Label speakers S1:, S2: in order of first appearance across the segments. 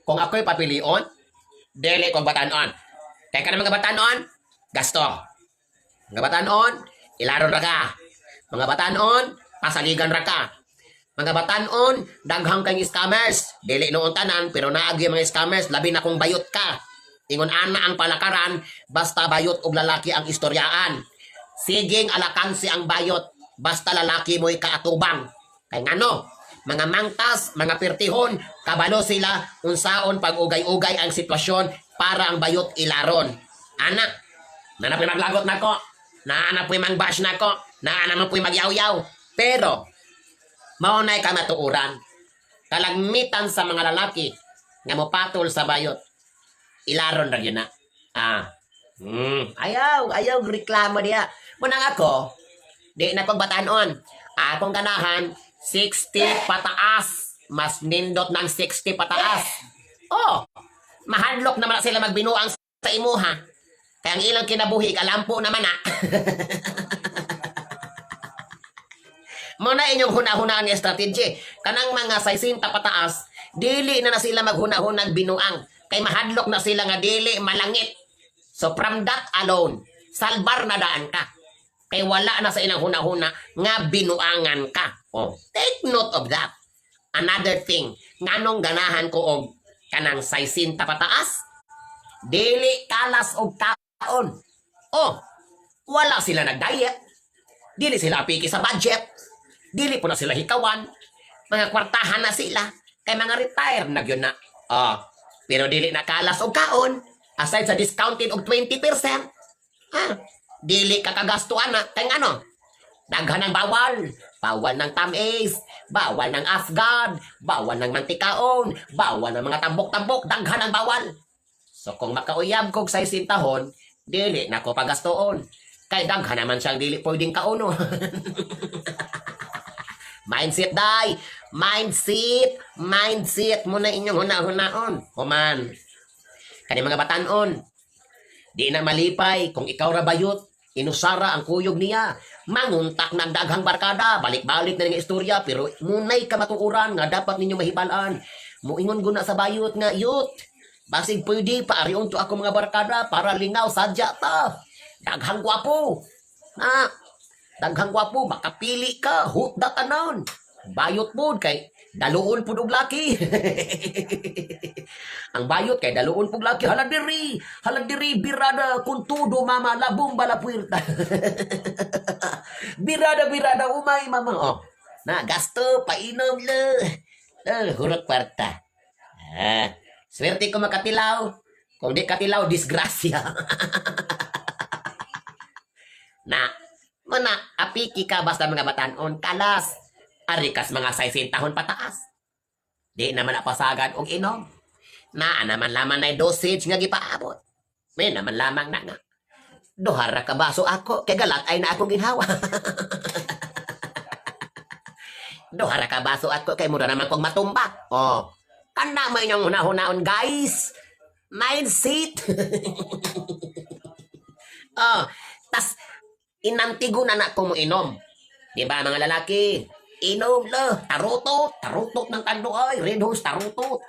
S1: Kung ako'y papilion, dili kong batanon. Kaya ka na mga batanon, gasto. Mga batanon, ilaron ra ka. Mga batanon, pasaligan ra ka. Mga batanon, daghang kang scammers. Dili noon tanan, pero naagi mga scammers, labi na kung bayot ka. Ingon ana ang palakaran, basta bayot og lalaki ang istoryaan. Siging alakansi ang bayot, basta lalaki mo'y kaatubang. Kay ngano, mga mangtas, mga pirtihon, kabalo sila unsaon pag-ugay-ugay ang sitwasyon para ang bayot ilaron. Ana, na po'y maglagot nako, naa na po'y mangbash nako, naa naman po'y magyaw-yaw. Pero, mao na'y kamatuoran. Kalagmitan sa mga lalaki nga mopatol sa bayot, ilaron ra gyud na. Ah. Ayaw, ayaw reklamo diya. Munang ako, di na kong batanon. Akong ganahan, 60 pataas. Mas nindot ng 60 pataas. Oh, mahadlok naman na sila magbinuang sa imuha. Kaya ang ilang kinabuhi, kalampo naman na. Muna inyong huna-hunaan nga strategy. Kanang mga 60 pataas, dili na na sila maghuna-hunag binuang. Kay mahadlok na sila nga dili malangit. So from that alone, salbar na daan ka. Kay wala na sa ilang huna-huna nga binuangan ka. Oh, take note of that. Another thing, nganong ganahan ko og kanang 60 pataas? Dili kalas og kaon. Oh, wala sila nag-diet. Dili sila apiki sa budget. Dili po na sila hikawan. Mga kwartahan na sila. Kay mga retire na gyud na. Oh, pero dili na kalas og kaon. Aside sa discounted og 20%. Ha? Dili ka kagastuan na. Kay ano? Daghan ng bawal. Bawal ng tamis, bawal ng afgad, bawal ng mantikaon, bawal ng mga tambok-tambok, daghan ng bawal. So kung makauyab kog sa isintahon, dili na ko pagastoon. Kay daghan naman siyang dili pwedeng kauno. Mindset day. Mindset. Mindset mo na inyong huna-hunaon. Human. Kani mga batanon. Di na malipay kung ikaw ra bayot. Inusara ang kuyog niya. Manguntak ng daghang barkada. Balik-balik na nga istorya. Pero munay kamatuoran nga dapat ninyo mahibalaan. Muingon guna sa bayot nga yut. Basig pwede paarion to ako mga barkada para lingaw sadya ta. Daghang gwapo. Na, daghang gwapo, makapili ka, hutda tanan. Bayot pod kay daluon pud og laki. Ang bayot kay daluon pud laki. Hala diri birada con todo, mama, la bomba la puerta. Birada birada umay mama. Oh. Na gasto painom le. Eh, hurot kwarta. Ah, swerte ko makatilaw. Kung di katilaw, disgrasya. Na, muna, apiki ka basta mga batanon, kalas. Arikas mga 60 tahon pataas. Di naman napasagad og inom. Naa naman lamang na dosage nga gipaabot. May naman lamang na nga. Duha ra ka baso ako, kay galat ay na akong ginhawa. Duha ra ka baso ako, kay mura naman kong matumba. Oh, kana mo inyong huna-hunaon, guys. Mindset. Oh, tas inantigo na na ko mo inom. Di ba mga lalaki? Inom lo, tarutot, tarutot ng tando ay, Red Horse tarutot.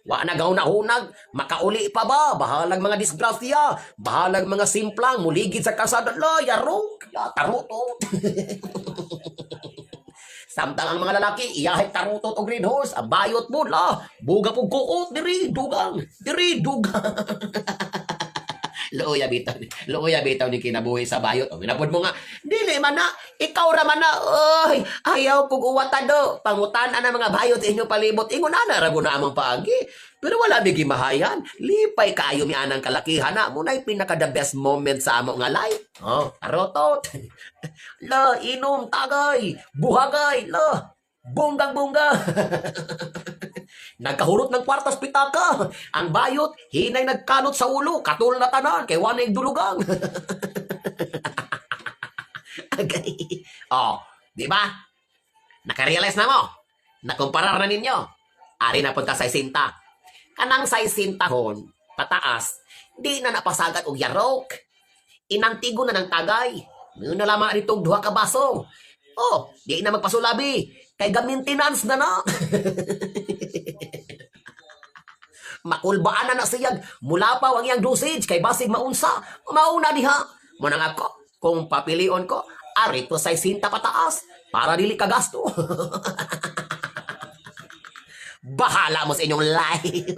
S1: Wa na gaw hunag, makauli pa ba? Bahalag mga disgrasya, bahalag mga simplang, muligid sa kasada, lo, yarok, ya, tarutot. Samtang ang mga lalaki, iyahay tarutot og Red Horse, ang bayot mo, la, buga pug kuot, diri, dugang, diri, dugang. Luoya bitaw ni luoya bitaw ni kinabuhi sa bayot. O ginapod mo nga, dili man na, ikaw ra man na, oy, ayaw kog uwatan do. Pangutan ana mga bayot inyo palibot. Ingon ana ra guna among paagi. Pero wala mi gimahayan. Lipay kaayo mi anang kalakihan na mo na'y pinaka the best moment sa amo nga life. Oh, tarotot. La, inom, tagay, buhagay, la, bonggang-bongga. Nagkahurot ng kwartas pitaka. Ang bayot, hinay nagkanot sa ulo. Katul na tanan, kay wanay dulugang. Okay. Oh, di ba? Nakarealize na mo. Nakumparar na ninyo. Ari na punta sa isinta. Kanang sa isintahon, pataas, di na napasagat og yarok. Inantigo na ng tagay. Ngayon na lamang itong duha ka baso. Oh, di na magpasulabi. Kay ga maintenance na na. Makulbaan na na siyag mulapaw ang iyang dosage kay basig maunsa. Mauna diha. Munang ako, kung papilion ko, arito sa sinta pataas para dili ka gasto. Bahala mo sa inyong life.